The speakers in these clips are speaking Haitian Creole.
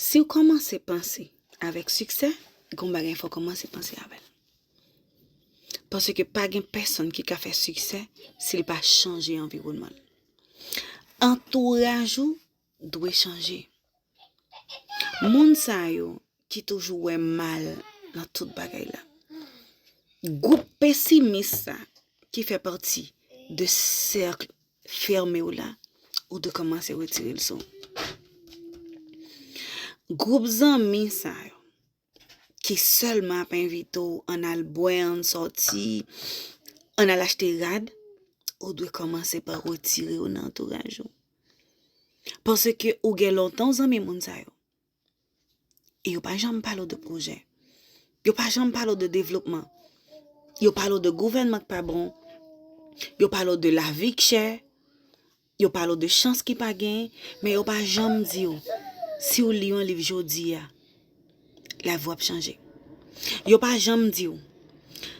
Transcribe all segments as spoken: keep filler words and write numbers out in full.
Si w kòmanse panse avèk siksè, gon bagay fò w kòmanse panse avè l. Paske pa gen pèsonn ki ka fè siksè si l pa chanje anviwònman l. Antouraj ou dwe chanje. Moun sa yo ki toujou wè mal nan tout bagay la. Gwoup pesimis sa ki fè pati de sèk fèmen w la, ou dwe kòmanse retire l sou ou. Gwoup zanmi sa yo ki sèlman ap envite w ann al bwè, ann sòti, ann al achte rad, ou dwe kòmanse pa retire yo nan antouraj ou. Paske ou gen lontan w zanmi moun sa yo. E yo pa janm pale w de pwojè. Yo pa janm pale w de devlopman. Yo pale w de gouvènman k pa bon. Yo pale w de lavi k chè. Yo pale w de chans ki pa genyen, men yo pa janm di w, si w li yon liv jodi a, lavi w ap chanje. Yo pa janm di w,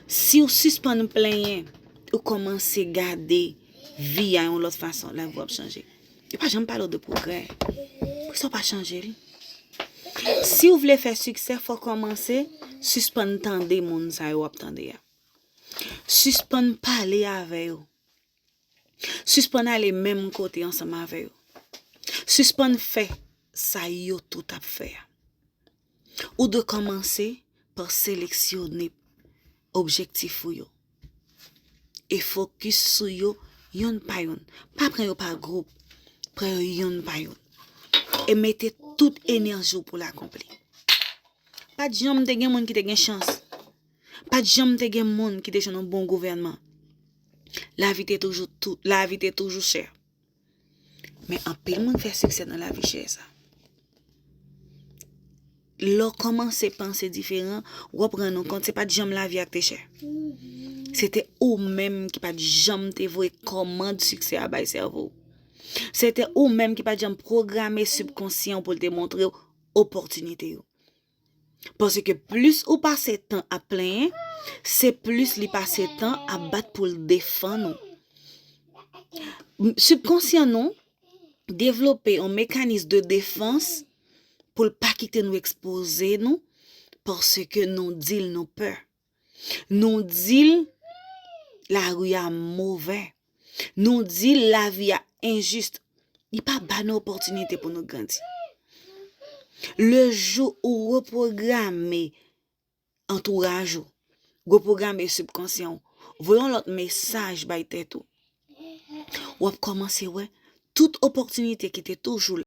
si w sispann plenyen, ou kòmanse gade vi a yon lòt fason, lavi w ap chanje. Yo pa janm pale w de pwogrè. Poukisa w pa chanje l? Si w vle fè siksè, fò w kòmanse sispann tande moun sa yo w ap tande a. Sispann pale avè yo. Sispann ale menm kote ansanm avè yo. Sispann fè sa yo tou t ap fè a. Ou dwe kòmanse pa seleksyone objektif ou yo. E fokis sou yo yonn pa yonn. Pa pran yo pa gwoup. Pran yo yonn pa yonn. E mete tout enèji w pou l akonpli. Pa t janm te gen moun ki te gen chans. Pa t janm te gen moun ki te jwenn yon bon gouvènman. Lavi te toujou tou, lavi te toujou chè. Men anpil moun fè siksè nan lavi chè sa. Lè w kòmanse panse diferan, w ap rann ou kont se pa t janm lavi a k te chè. Se te ou menm ki pa t janm te voye kòmand siksè a bay sèvo w. Se te ou menm ki pa t janm pwograme sibkonsyan w pou l te montre w opòtinite yo. Paske plis ou pase tan ap plenyen, se plis li pase tan ap bat pou l defann ou. M- Sibkonsyan nou devlope yon mekanis de defans pou l pa kite nou ekspoze nou, paske nou di l nou pè. Nou di l lari a movè. Nou di l lavi a enjis. Li pa ba nou opòtinite pou nou grandi. Le jou ou repwograme antouraj ou, repwograme sibkonsyan ou, voye yon lòt mesaj bay tèt ou, w ap kòmanse wè tout opòtinite ki te toujou la.